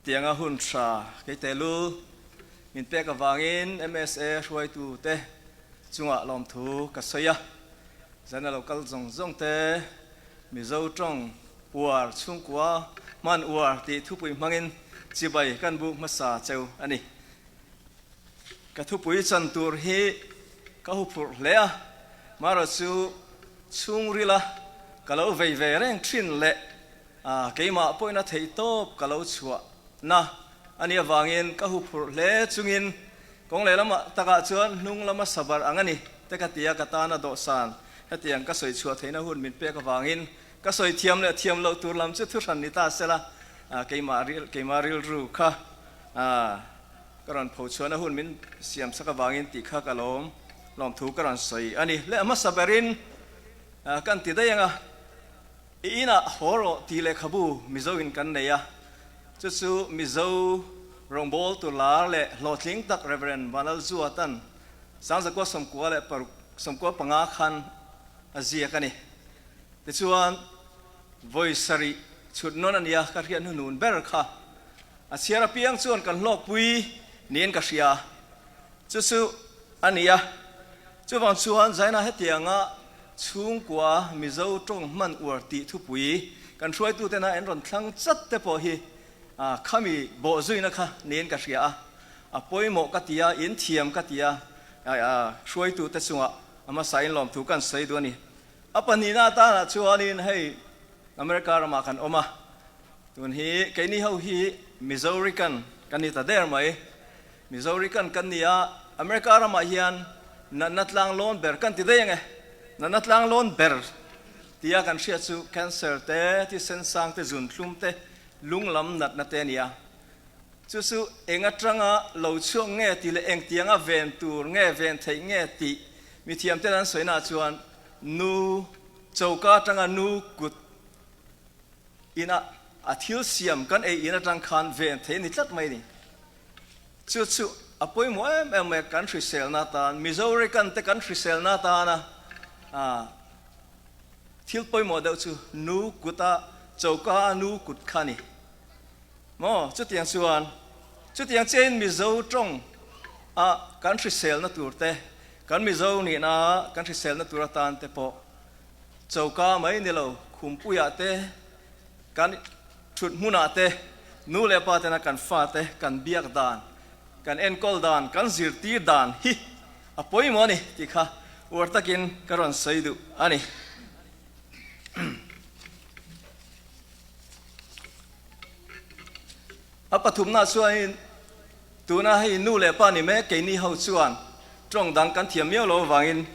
Tianga hun tha kei telul min pek avangin MSA hruaitute chungah lawmthu ka sawi a. Zan a lo kal zawng zawng te Mizo tawng uar chhungkua hman uar tih thupui hmangin chibai kan buk hmasa cheu a ni. Ka thupui chan tur hi ka huphurh hle a, marawh chu chhungrila ka lo vei ve reng thin leh keimah pawhin a theih tawp ka lo chhuah na a nih avangin ka huphurh hle chungin kawng lehlamah takah chuan hnung lama sabar ang a ni te ka ti a, ka tana dawhsan hetiang ka sawi chhuah theihna hun min pek avangin ka sawi thiam leh thiam loh tur lam chu thuhran ni ta sela keimah keimah rilru kha Ka rawn pho chhuahna hun min siam sak avangin tih kha ka lawm lawmthu ka rawn sawi a ni. Leh hmasa berin kan ti daih ang a, i inah haw rawh tih lehkhabu Mizo in kan nei a, chu chu Mizo rawngbâwl tur lar leh hlawhtling tak Rev. Vanlalzuatan Sangzakua 96 95 khan a ziak a ni. Tichuan, vawi sarih chhut nawn a nia ka hriat hnuhnun ber kha. A chhiar apiang chuan kan hlawkpui niin ka hria. Chu chu a ni a. Chuvang chuan Zaina hetianga chhungkua Mizo tawng hman uar tih thupui kan hruaitutena en rawn thlang chat te pawh hi khami bawhzuina kha niin ka hria a. A pawimawh ka ti a, in thiam ka ti a, hruaitute chungah a hmasain lawmthu kan sawi duh a ni. A pahnihna atanah chuanin hei America ramah kan awm a. Tun hi keini ho hi Mizorican kan ni ta der mai. Mizorican kan ni a, America ramah hian natna tlang lawn ber kan ti daih ang e. Natna tlang lawn ber tia kan hriat chu cancer te, thisen sang te, zunthlum te, lung lam natna te a ni a. Chu chu eng atanga lo chhuak nge tih leh engtianga ven tur nge, ven theih nge tih mithiam ten an sawina ah chuan nu choka atanga nu kut Ina a thil siam kan ei in atang khan ven thei a ni tlat mai ni. Chu chu a pawimawh em em mai kan hriselna atan, Mizorikan te kan hriselna atana thil pawimawh deuh chu nu kuta choka a nu kut kha a ni. Maw chutiang chuan chutiang chiahin Mizo tawng a kan hriselna tur te, kan Mizo nihna kan hriselna tur atan te pawh Choka mai ni lo, khumpuiah te, kan thut hmunah te, nu leh pa tena kan fate kan biak dan, kan enkawl dan, kan zirtir dan hi a pawimawh a ni tih kha uar takin ka rawn sawi duh a ni. A pathumna chuanin tuna hei nu leh pa ni mek keini ho chuan tawng dang kan thiam miau lo avangin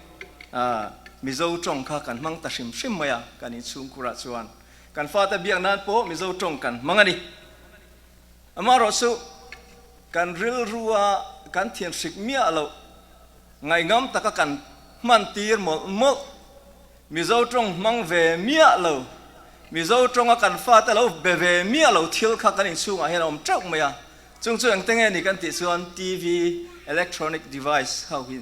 Mizo tawng kha kan hmang ta hrim hrim mai a, kan inchhungkurah chuan kan fate biak nan pawh Mizo tawng kan hmang a ni. Amaherawh chu kan rilrua kan thianhrik miah loh ngaihngam taka kan hman tir mawlh mawlh Mizo tawng hmang ve miah lo, Mizo tawnga kan fate lo be ve miah lo thil kha kan inchhungah hian a awm teuh mai a. Chung chu engte nge ni kan tih chuan TV, electronic device ho hi,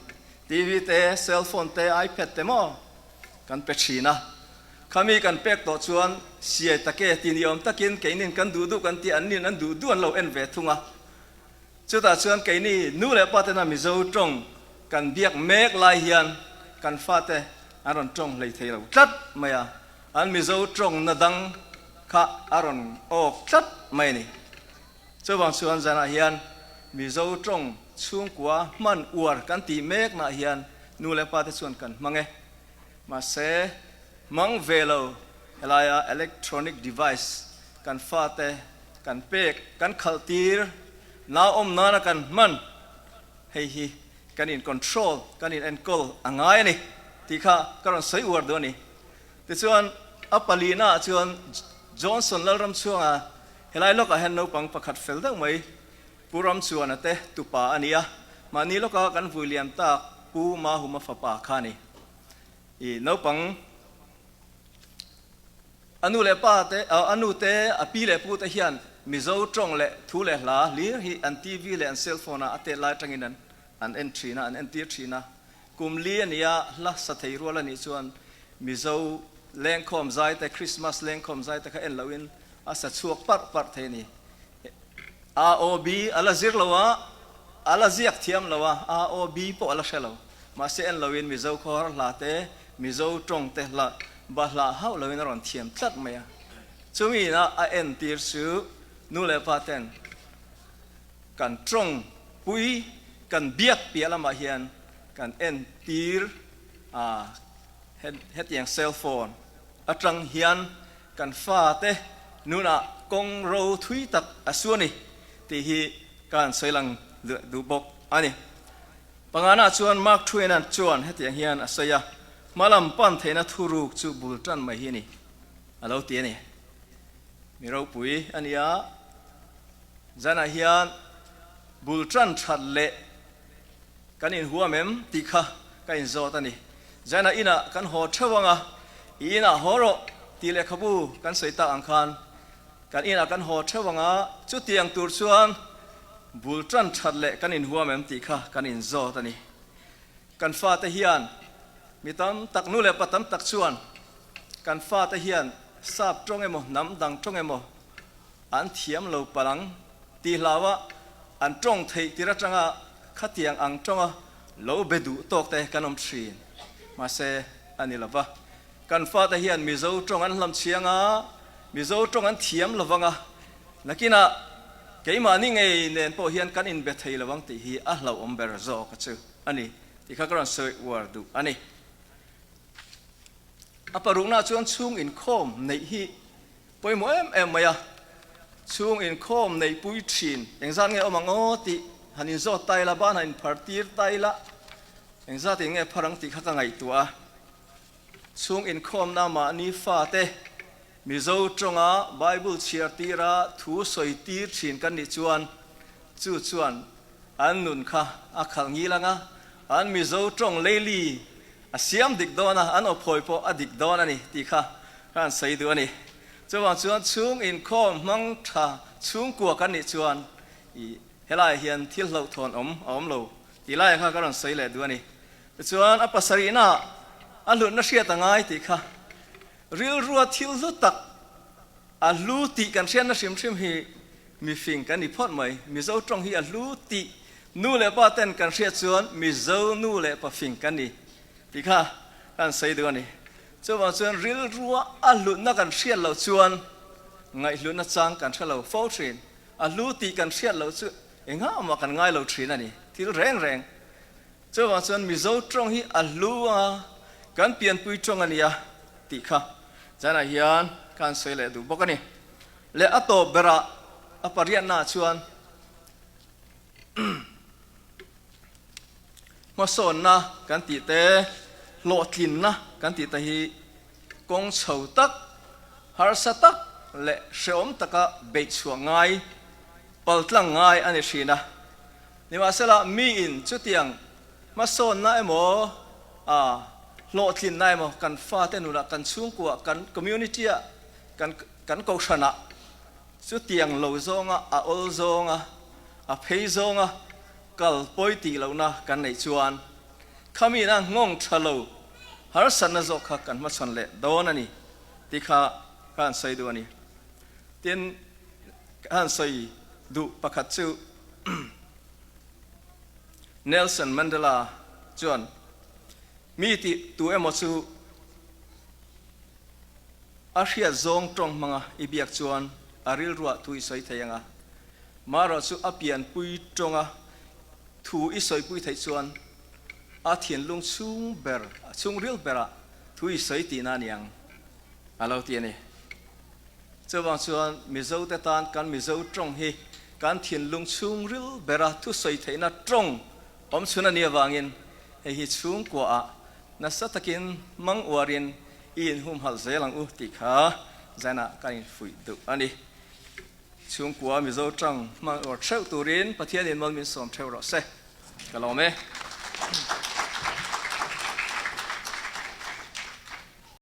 TV te, cell phone te, iPad te maw kan pe thin a. Khami kan pek tawh chuan siai take ti ni awm takin keinin kan duh duh kan tih an nin an duh duh an lo en ve thung a. Chutah chuan keini nu leh pa tena Mizo tawng kan biak mek lai hian kan fate an rawn tawng hlei thei lo tlat mai a, an Mizo tawngna dang kha a rawn awk tlat mai a ni. Chuvang chuan zanah hian Mizo tawng chhungkua hman uar kan tih meknah hian nu leh pate chuan kan hmang e. Mahse, hmang ve lo helaia electronic device kan fate kan pek, kan khalh tir, nau awm nana kan hman, hei hi kan in control, kan in enkawl a ngai a ni tih kha ka rawn sawi uar duh a ni. Tichuan, a palina ah chuan Johnson Lalramchhuanga helai lawkah hian naupang pakhat fel deuh mai Pu Ramchuana te tupa a ni a, mahni lawka kan vui liam tak Pu Mahuma fapa kha a ni. I naupang a nu leh pa te, a nu te, a pi leh pu te hian Mizo tawng leh thu leh hla hlir hi an TV leh an cell phone ah a tet lai atangin an an en thin a, an entir thin a. Kum li a ni a, hla sa thei rual a nih chuan Mizo lengkhawm zai te, Christmas lengkhawm zai te kha en loin a sa chhuak parh parh thei a ni. A O B a la zir lo a, a la ziak thiam lo a, A O B pawh a la hre lo. Mahse en loin Mizo khawhar hla te, Mizo tawng te hla bahlah hauh loin a rawn thiam tlat mai a. Chumi ina a entir chu nu leh pa ten kan tawng pui kan biak piah lamah hian kan entir a, hetiang cell phone atang hian kan fate nunah kawng ro thui tak a su a ni tih hi ka han sawi lang duh bawk a ni. Pangana chuan Mark Twain-a chuan hetiang hian a sawi a, Hmalam pan theihna thuruk chu bul tan mai hi a ni, a lo ti a ni. Mi ropui a ni a, zanah hian bul tan that leh kan inhuam em tih kha ka inzawt a ni. Zanah inah kan haw theuh ang a, i inah haw rawh tih lehkhabu kan sawi tak ang khan kan inah kan haw theuh ang a, chutiang tur chuan bul tan that leh kan inhuam em tih kha kan inzawt a ni. Kan fate hian mi tam tak, nu leh pa tam tak chuan kan fate hian sap tawng emaw hnam dang tawng emaw an thiam lo palh ang tih hlauha an tawng theih tir atanga khatiang ang tawnga lo be duh tawk te kan awm thin. Mahse a ni lova, kan fate hian Mizo tawng an hlam chhiang a, Mizo tawng an thiam lovang a, nakinah keimahni ngei nen pawh hian kan inbe thei lovang tih hi a hlauhawm ber zawk a chu a ni tih kha ka rawn sawi uar duh a ni. A paruknaah chuan chhung inkhawm neih hi pawimawh em em mai a, chhung inkhawm neihpui thin engzat nge awm ang aw tih han inzawt ta ila, ban han inphar tir ta ila, engzat in nge phar ang tih kha ka ngaihtuah a. Chhung inkhawmna mahni fate Mizo tawnga Bible chhiar tira thu sawi tir thin kan nih chuan chu chuan an nun kha a khalh ngil ang a, an Mizo tawng leili a siam dik dawn a, an awphawi pawh a dik dawn a ni tih kha ka han sawi duh a ni. Chuvang chuan chhung inkhawm hmang tha chhungkua kan nih chuan i helaiah hian thil hlauhthawn awm a awm lo tih laiah kha ka rawn sawi leh duh a ni. Tichuan a pasarihna a hlutna hriat a ngai tih kha Rilrua thil hlu tak a hlu tih kan hriatna hrim hrim hi mifing kan ni phawt mai. Mizo tawng hi a hlu tih nu leh pa ten kan hriat chuan Mizo nu leh pa fing kan ni tih kha kan sawi duh a ni. Chuvang chuan rilrua a hlutna kan hriat loh chuan ngaihhlutna chang kan hre lo fo thin. A hlu tih kan hriat loh chu engah mah kan ngai lo thin a ni, thil reng reng. Chuvang chuan Mizo tawng hi a hlu a, kan pianpui tawng a nia tih kha zanah hian ka han sawi leh duh bawk a ni. Leh a tawp berah a pariatnaah chuan hmasawnna kan tih te, hlawhtlinna kan tih te hi kawng chho tak, harsa tak leh hrehawm taka beih chhuah ngai, paltlang ngai a ni thin a. Nimahsela, miin chutiang hmasawnna emaw, a hlawhtlinna emaw kan fate nunah, kan chhungkuah, kan community-ah, kan kan kohhranah chutiang lo zawnga, a awl zawnga, a phei zawnga kal pawi tih lohna kan neih chuan khamina nghawng tha lo harsatna zawk kha kan hmachhawn leh dawn a ni tih kha ka han sawi duh a ni. Tin, ka han sawi duh pakhat chu, Nelson Mandela chuan mi tih tu emaw chu a hriat zawng tawng hmanga i biak chuan a rilruah thu i sawi thei ang a, marawh chu a pianpui tawnga thu i sawipui theih chuan a thinlung chhung ber, a chhungril berah thu i sawi tihna a ni ang a lo ti a ni. Chuvang chuan Mizote tan kan Mizo tawng hi kan thinlung chhungril bera thusawi theihna tawng awm chhun a nih avangin hei hi chhungkuaah nasa takin hmang uarin i inhumhalh zel ang u tih kha zanah kan infuih duh a ni. Chhungkua Mizo tawng hmang uar theuh turin Pathianin mal min sawm theuh rawh se. Ka lawm e.